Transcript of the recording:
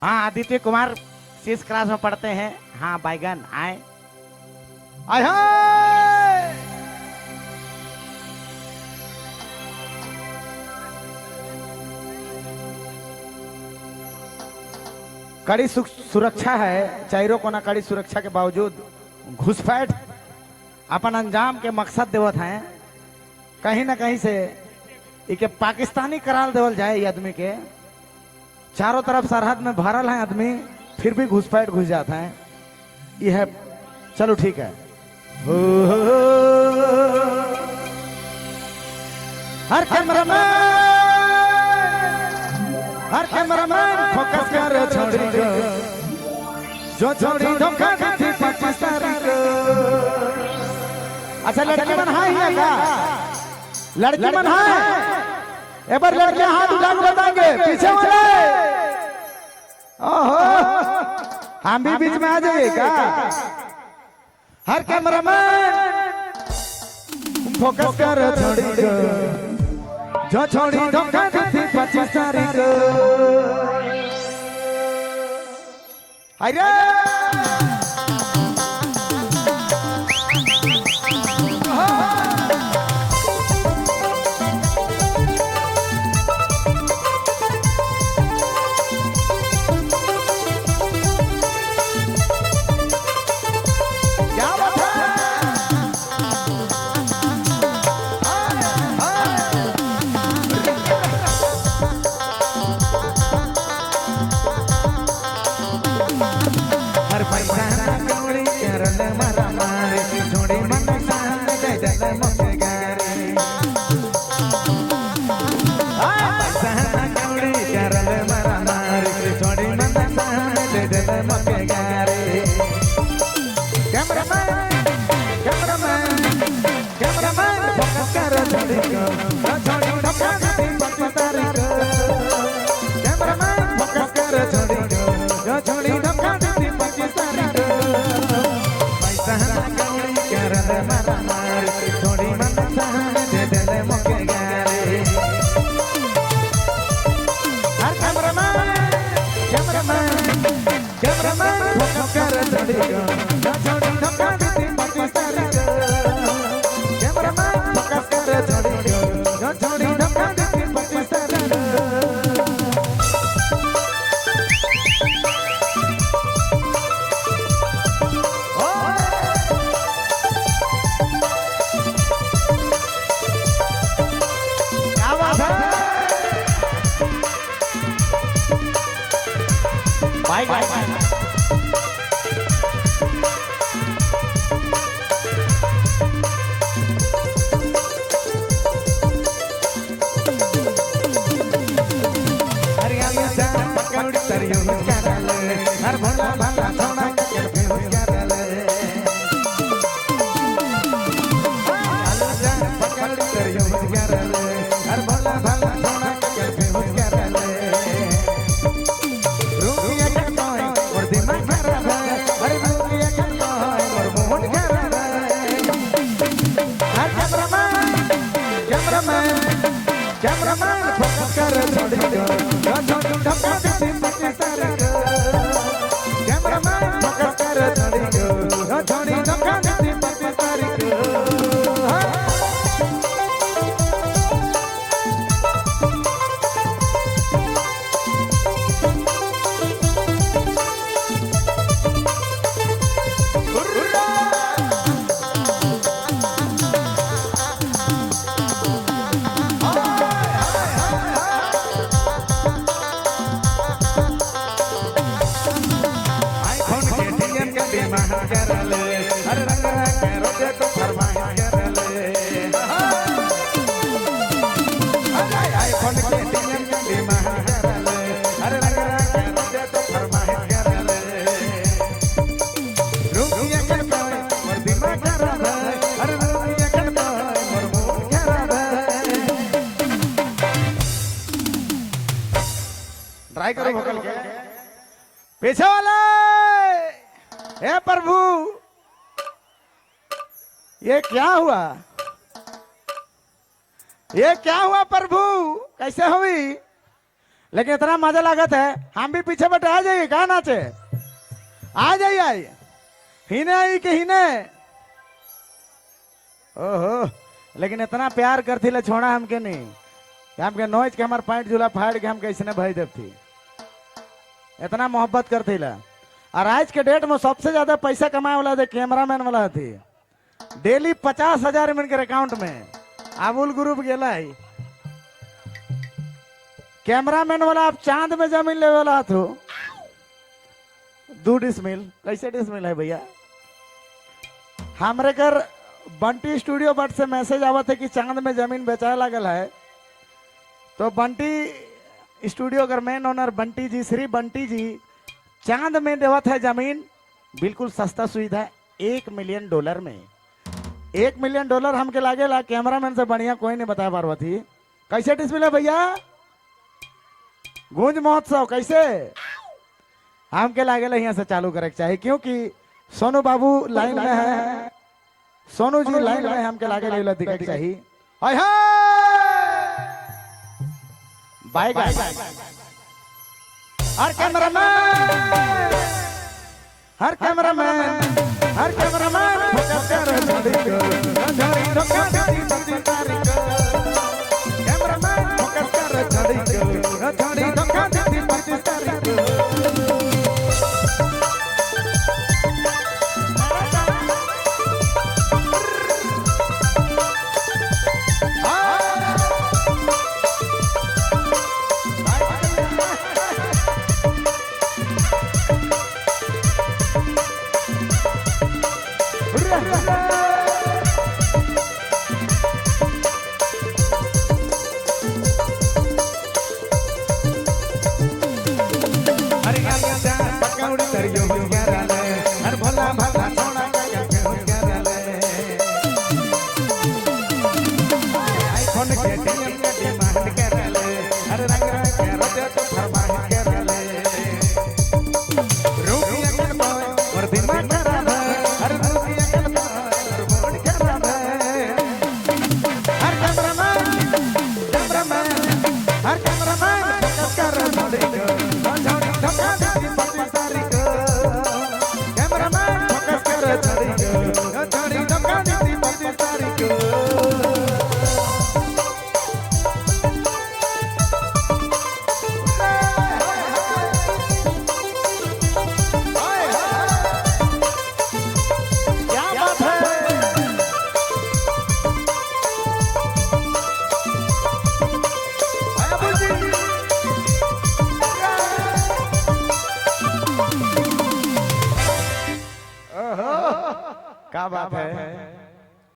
हाँ, आदित्य कुमार 6 क्लास में पढ़ते हैं। हाँ, बैगन आए आए हाय। कड़ी सुरक्षा है, चारों कोना कड़ी सुरक्षा के बावजूद घुसपैठ अपन अंजाम के मकसद देवत हैं। कहीं ना कहीं से इके पाकिस्तानी कराल देवल जाए ये आदमी के। चारों तरफ सरहद में भरल है आदमी, फिर भी घुसपैठ घुस जाता है। ये है, चलो ठीक है। हो, हर कैमरामैन फोकस कर छोड़ी को, जो छोड़ी धोखा दी पाकिस्तानी को। अच्छा, लड़की मन है ही का? लड़की मन है? एक बार लड़के हाथ उठा के बताएंगे पीछे वाले। ओहो, हम भी बीच में आ जाइए का? हर कैमरामैन फोकस कर छोड़ी को, जो छोड़ी धोखा दी पाकिस्तानी को। अरे क्या बात है? हर पैसा ना कौड़ी करल मारा मारे, छोड़ी मन सान दे दे मोके गारे। पैसा ना कौड़ी करल मारा मारे, छोड़ी मन सान दे दे मोके गारे। कैमरामैन कैमरामैन कैमरामैन फोकस कर छोड़ी को, छोड़ी धोखा दी पाकिस्तानी को। कैमरामैन फोकस कर छोड़ी को, जो छोड़ी धोखा दी पाकिस्तानी को। पैसा ना कौड़ी करल मारा मारे, छोड़ी मन सान दे दे मोके गारे। हर कैमरामैन कैमरामैन कैमरामैन फोकस कर छोड़ी को, जो छोड़ी धोखा दी पाकिस्तानी को। कैमरामैन फोकस कर छोड़ी को, जो छोड़ी धोखा दी पाकिस्तानी को। क्या बात है? Bye bye. हरियाली चाट पकौड़ी तरियो करल, हर भोला भाला छोड़ा के बेहोश करल। आलू चाट पकौड़ी तरियो करल, हर भोला भाला छोड़ा के बेहोश करल। रुकिया करतो है मोर दिमाग खराब है, अरे रुकिया करतो है मोर मूड खराब है। हर कैमरामैन कैमरामैन कैमरामैन फोकस कर छोड़ी को, जो छोड़ी धोखा दी पाकिस्तानी को। कैमरामैन फोकस कर छोड़ी को, जो छोड़ी धोखा दी पाकिस्तानी को। आईफोन के डीएम के डिमांड करले, अरे रंग रंग के रोजे तो फरमाइश करले। अरे आईफोन के डीएम के डिमांड करले, अरे रंग रंग के रोजे तो फरमाइश करले। रुकिया करता है मोर दिमाग खराब है, अरे रुकिया करता है मोर मूड खराब है। ट्राई करो भोकल के पीछे वाले। हे प्रभु, ये क्या हुआ? ये क्या हुआ प्रभु? कैसे हुई? लेकिन इतना मजा लागत है, हम भी पीछे बैठे आ जाइए, कहा नाचे आ जाइए, आई हिने आई के हिने। ओहो, लेकिन इतना प्यार करती ले छोड़ा हमके नहीं, हमके नोच के हमार पैंट झूला फाड़ के हमके इसने भई देती, इतना मोहब्बत करती ला। और आज के डेट में सबसे ज्यादा पैसा कमाए वाला थे कैमरामैन वाला थी, डेली 50,000 इनके अकाउंट में। आबुल ग्रुप गेला है कैमरामैन वाला, आप चांद में जमीन ले वाला थो। 2 डिसमिल कैसे डिसमिल है भैया? हमरे कर बंटी स्टूडियो बट से मैसेज आवत है कि चांद में जमीन बेचाए लागल है। तो बंटी स्टूडियो कर मेन ओनर बंटी जी, श्री बंटी जी चांद में देवत है जमीन, बिल्कुल सस्ता सुविधा, $1 मिलियन में। $1 मिलियन हमके लागेला कैमरामैन से बढ़िया कोई नहीं बताया। पार्वती कैसे डिसमिल है भैया? गूंज महोत्सव कैसे हमके लागेला यहाँ से चालू करे के चाहिए, क्योंकि सोनू बाबू लाइन में है, सोनू जी लाइन में हमके लागेला दिखे के चाहिए। हाय हाय बाय बाय। हर कैमरामैन, हर कैमरामैन, हर कैमरामैन फोकस कर छड़ी को, छड़ी धोखा दी 25 तारीख को। कैमरामैन फोकस कर छड़ी को, छड़ी धोखा दी 25 तारीख को। क्या बात है।